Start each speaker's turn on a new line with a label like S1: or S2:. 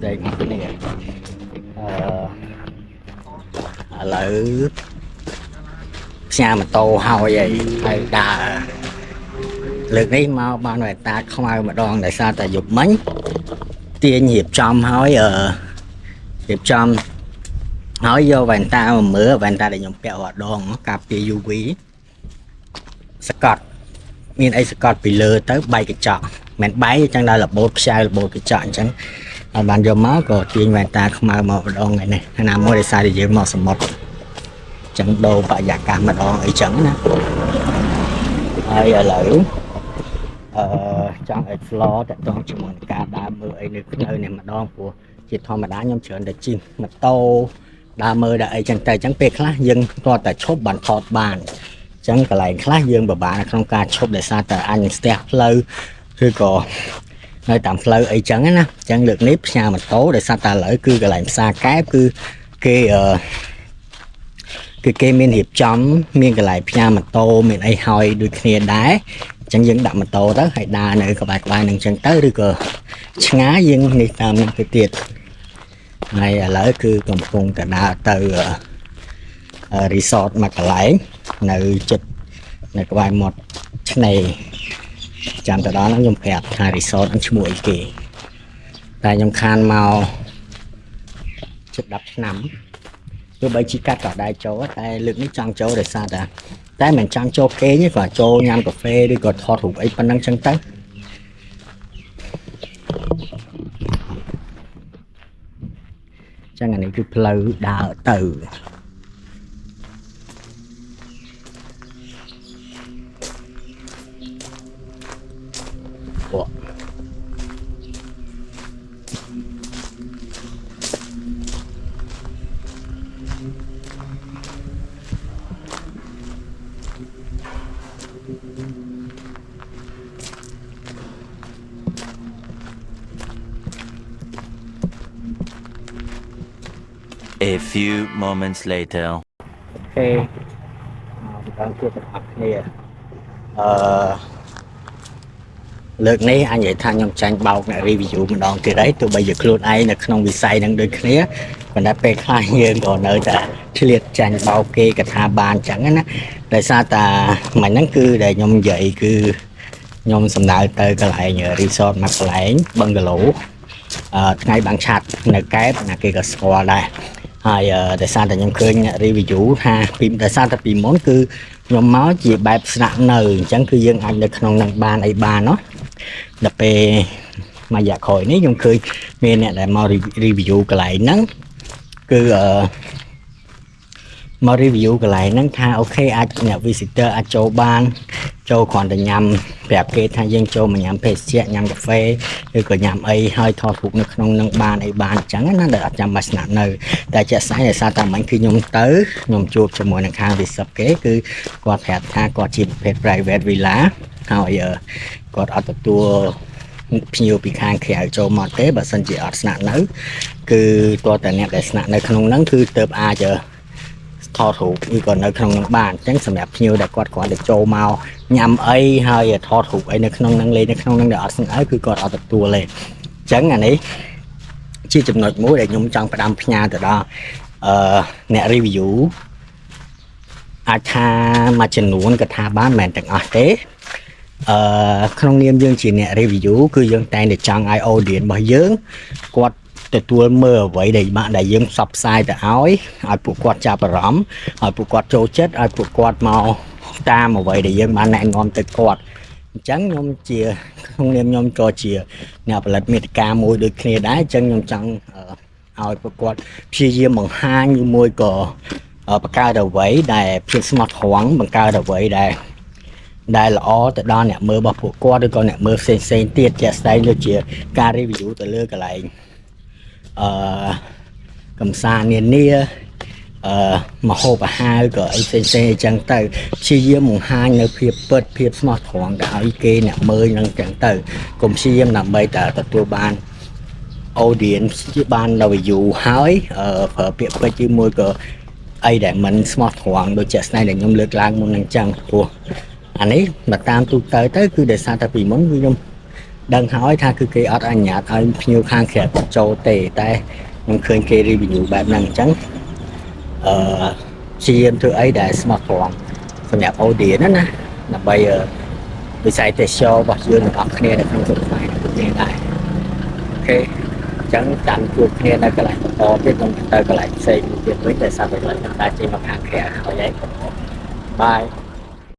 S1: ស្តីអ្នកគ្នាឥឡូវផ្ញើម៉ូតូហើយហើយហើយដើរលើកនេះមកបានវ៉ែនតាខ្មៅម្ដងដោយសារតែយប់មិញទាញរៀបចំហើយរៀបចំហើយយកវ៉ែនតាមកមើលវ៉ែនតាដែលខ្ញុំពាក់រាល់ដងការពារ UV សកត់មានអីសកត់ពីលើទៅបែកកញ្ចក់មិនបែកចឹងដល់របូតខ្ចៅរបូតកញ្ចក់អញ្ចឹងហើយបានយកមកក៏ទាញវ៉ែនតាខ្មៅមកម្ដងថ្ងៃនេះណាមួយដោយសារតែយើងមកសមុទ្រចឹងដូរបរិយាកាសម្ដងអីចឹងណាហើយឥឡូវអឺចង់ explore តកតងជាមួយនឹងការដើរមើលអីនៅនៅនេះម្ដងព្រោះជាធម្មតាខ្ញុំច្រើនតែជិះម៉ូតូដើរមើលដើរអីចឹងទៅចឹងពេលខ្លះយើងគាត់តែឈប់បានថតបាន ចឹងកន្លែងខ្លះយើងពិបាកនៅក្នុងការឈប់ដោយសារតែអញស្ទះផ្លូវឬក៏នៅតាមផ្លូវអីចឹងណាចឹងលើកនេះផ្ញើម៉ូតូដោយសារតែឥឡូវគឺកន្លែងផ្សារកែបគឺគេអឺគឺគេមានរៀបចំមានកន្លែងផ្ញើម៉ូតូមានអីហើយដូចគ្នាដែរអញ្ចឹងយើងដាក់ម៉ូតូទៅហើយដើរនៅក្បែរក្បែរនឹងអញ្ចឹងទៅឬក៏ឆ្ងាយយើងនេះតាមនឹងទៅទៀតហើយឥឡូវគឺកំពុងតែដើរទៅ resort មួយកន្លែងនៅចិត្តនៅក្បែរមាត់ឆ្នេរចាំទៅដល់ហ្នឹងខ្ញុំប្រាប់ថា resort ហ្នឹងឈ្មោះអីគេតែខ្ញុំខានមកជិត10ឆ្នាំទោះបីជីកាត់ក៏ដែរចូលតែលើកនេះចង់ចូលដោយសារតែតែមិនចង់ចូលគេងទេក៏ចូលញ៉ាំកាហ្វេឬក៏ថតរូបអីប៉ុណ្ណឹងចឹងទៅចឹងអានេះគឺផ្លូវដើរទៅ ពួក
S2: A few moments later.
S1: OK មកបន្តទៀតទាំងអស់គ្នាអឺលើកនេះអញនិយាយថាខ្ញុំចាញ់បោកអ្នក review ម្ដងទៀតហើយទោះបីជាខ្លួនឯងនៅក្នុងវិស័យហ្នឹងដូចគ្នាប៉ុន្តែពេលខ្លះយើងក៏នៅតែឆ្លៀតចាញ់បោកគេកថាបានចឹងណាដោយសារតាមិញហ្នឹងគឺដែលខ្ញុំនិយាយគឺខ្ញុំសំដៅទៅកន្លែង resort មួយកន្លែង bungalow ថ្ងៃបាំងឆាត់នៅកែបណាគេក៏ស្គាល់ដែរហើយដោយសារតែខ្ញុំឃើញអ្នក review ថាពីដោយសារតែពីមុនគឺខ្ញុំមកជាបែបស្នាក់នៅអញ្ចឹងគឺយើងអាចនៅក្នុងនឹងបានអីបានเนาะដល់ពេលមួយរយៈក្រោយនេះខ្ញុំឃើញមានអ្នកដែលមក review កន្លែងហ្នឹងគឺមក review កន្លែងហ្នឹងថា OK អាចអ្នក visitor អាចចូលបានចូលគ្រាន់តែញ៉ាំប្រាប់គេថាយើងចូលមកញ៉ាំភេសជ្ជៈញ៉ាំកាហ្វេឬក៏ញ៉ាំអីហើយថតរូបនៅក្នុងនឹងបានអីបានអញ្ចឹងណាដែលអត់ចាំបាច់ស្នាក់នៅតែជាក់ស្ដែងដោយសារតែមិញគឺខ្ញុំទៅខ្ញុំជួបជាមួយនឹងខាង resort គេគឺគាត់ប្រាប់ថាគាត់ជាប្រភេទ private villa ហើយគាត់អត់ទទួលភ្ញៀវពីខាងក្រៅចូលមកទេបើសិនជាអត់ស្នាក់នៅគឺតើតែអ្នកដែលស្នាក់នៅក្នុងហ្នឹងគឺទៅអាចថតរូបឬក៏នៅក្នុងនឹងបានអញ្ចឹងសម្រាប់ភ្ញៀវដែលគាត់គ្រាន់តែចូលមកញ៉ាំអីហើយថតរូបអីនៅក្នុងនឹងលេងនៅក្នុងនឹងដែលអត់ស្នាក់គឺគាត់អត់ទទួលទេអញ្ចឹងអានេះជាចំណុចមួយដែលខ្ញុំចង់ផ្ដាំផ្ញើទៅដល់អ្នក review អាចថាមួយចំនួនក៏ថាបានមិនមែនទាំងអស់ទេក្នុងនាមយើងជាអ្នក review គឺយើងតែងតែចង់ឲ្យ audience របស់យើងគាត់ទទួលមើលអ្វីដែលបានដែលយើងផ្សព្វផ្សាយទៅឲ្យឲ្យពួកគាត់ចាប់អារម្មណ៍ឲ្យពួកគាត់ចូលចិត្តឲ្យពួកគាត់មកតាមអ្វីដែលយើងបានណែនាំទៅគាត់អញ្ចឹងខ្ញុំជាក្នុងនាមខ្ញុំក៏ជាអ្នកផលិតមាតិកាមួយដូចគ្នាដែរអញ្ចឹងខ្ញុំចង់ឲ្យពួកគាត់ព្យាយាមបង្ហាញឬមួយក៏បង្កើតអ្វីដែលភាពស្មោះត្រង់បង្កើតអ្វីដែលដែលល្អទៅដល់អ្នកមើលរបស់ពួកគាត់ឬក៏អ្នកមើលផ្សេងផ្សេងទៀតជាក់ស្ដែងដូចជាការ review ទៅលើកន្លែងអឺកំសាន្តនានាមហូបអាហារក៏អីផ្សេងផ្សេងអញ្ចឹងទៅព្យាយាមបង្ហាញនៅភាពពិតភាពស្មោះត្រង់ទៅឲ្យគេអ្នកមើលនឹងអញ្ចឹងទៅកុំព្យាយាមដើម្បីតែទទួលបាន audience ជាបាននៅ view ហើយប្រើពាក្យពេចន៍ជាមួយក៏អីដែលមិនស្មោះត្រង់ដូចជាក់ស្ដែងដែលខ្ញុំលើកឡើងមុននឹងចឹងព្រោះអានេះមកតាមទូទៅទៅគឺដោយសារតែពីមុនគឺខ្ញុំ ដឹងហើយថាគឺគេអត់អនុញ្ញាតឲ្យភ្ញៀវខាងក្រៅចូលទេតែខ្ញុំឃើញគេ review បែបហ្នឹងអញ្ចឹងអឺព្យាយាមធ្វើអីដែលស្មោះត្រង់សម្រាប់ audience ណាណាដើម្បីអឺវិស័យទេសចររបស់យើងទាំងអស់គ្នានៅក្នុងស្រុកខ្មែរទាំងគ្នាដែរ okay អញ្ចឹងចាំជួបគ្នានៅកន្លែងបន្តទៀតខ្ញុំទៅកន្លែងផ្សេងទៀតវិញតែសារតែកន្លែងខ្ញុំដើរចេញមកខាងក្រៅហើយឯង bye.